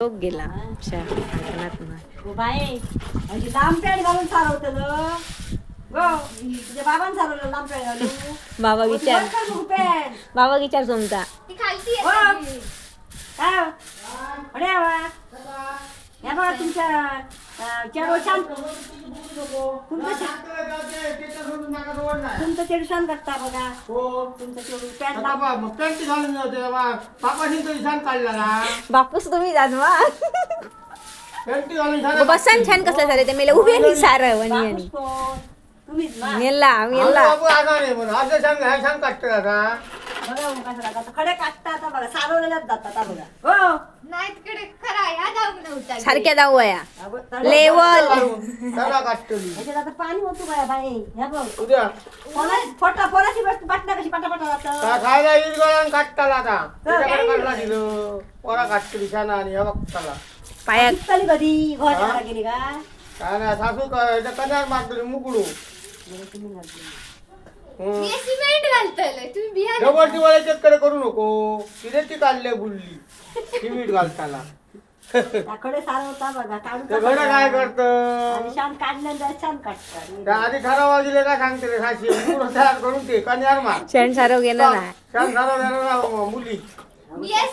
लोक गेला अच्छा अंगणात ना. गो बाई, अशी लांब पॅन्ट घालून चालवतलं गो. तुझ्या बाबान चालवलं लांब पॅन्ट घालून. बाबा वर विचार कर बघू पॅन्ट. बाबा विचार तुमचा. ती खालती हो. आहे. काय हो? अरे वा, हे बघा तुमच्या चेडो शांत, तुमचं तुमचं चेडू शांत करता बघा. हो. तुमचं चेडू पॅन्ट लांब. पॅन्ट घालून जाते. बापाशी तो इशान काढला ना. बापूस तुम्ही जाजवा. पॅन्ट घालून शान. बसान छान कसलं झालं ते मेले उभे आणि सारं वणी आणि बापूस कोण? तुम्हीच ना. मेला मेला. बापू आता नाही म्हणून असं शान ह्या शान काढतात आता. बघा मग कसं लागतं. खडे काढता आता बघा, सारवलेल्याच जातात आता बघा हो. नाही तिकडे खरा ह्या जाऊन नव्हता. सारख्या जाऊया. अगं, चला. लेवल. त्याला काढतली. ह्याच्यात आता पाणी होतो बाया बाई, ह्या बघ. उद्या. फोटा पोराची बस बाटल्या कशी पटापटा जातं. का खायला येईल गळा काढताला आता त्याच्याकडे काढला दिलं पोरा काढतली शाना आणि ह्या बघताला. पायात. दिसतली कधी घोड्याला गेली का? काय नाही, सासू कन्यार मारतली मुकडू. मी सिमेंट घालतलं, तुम्ही बिया. डबल टिवाळे चक्कर करू नको. तिने ती काढले बुलली सिमेंट घालताना. त्याकडे सारवता बघा काढून. ते घडं काय करत? आणि शान काढल्यानंतर शान काढतात. त्या आधी ठरावा दिले काय सांगते रे साशी मुकडं तयार करून ते कन्यार मार. शेण सारव गेलं ना. शान ठराव देणार ना मुली. बिया.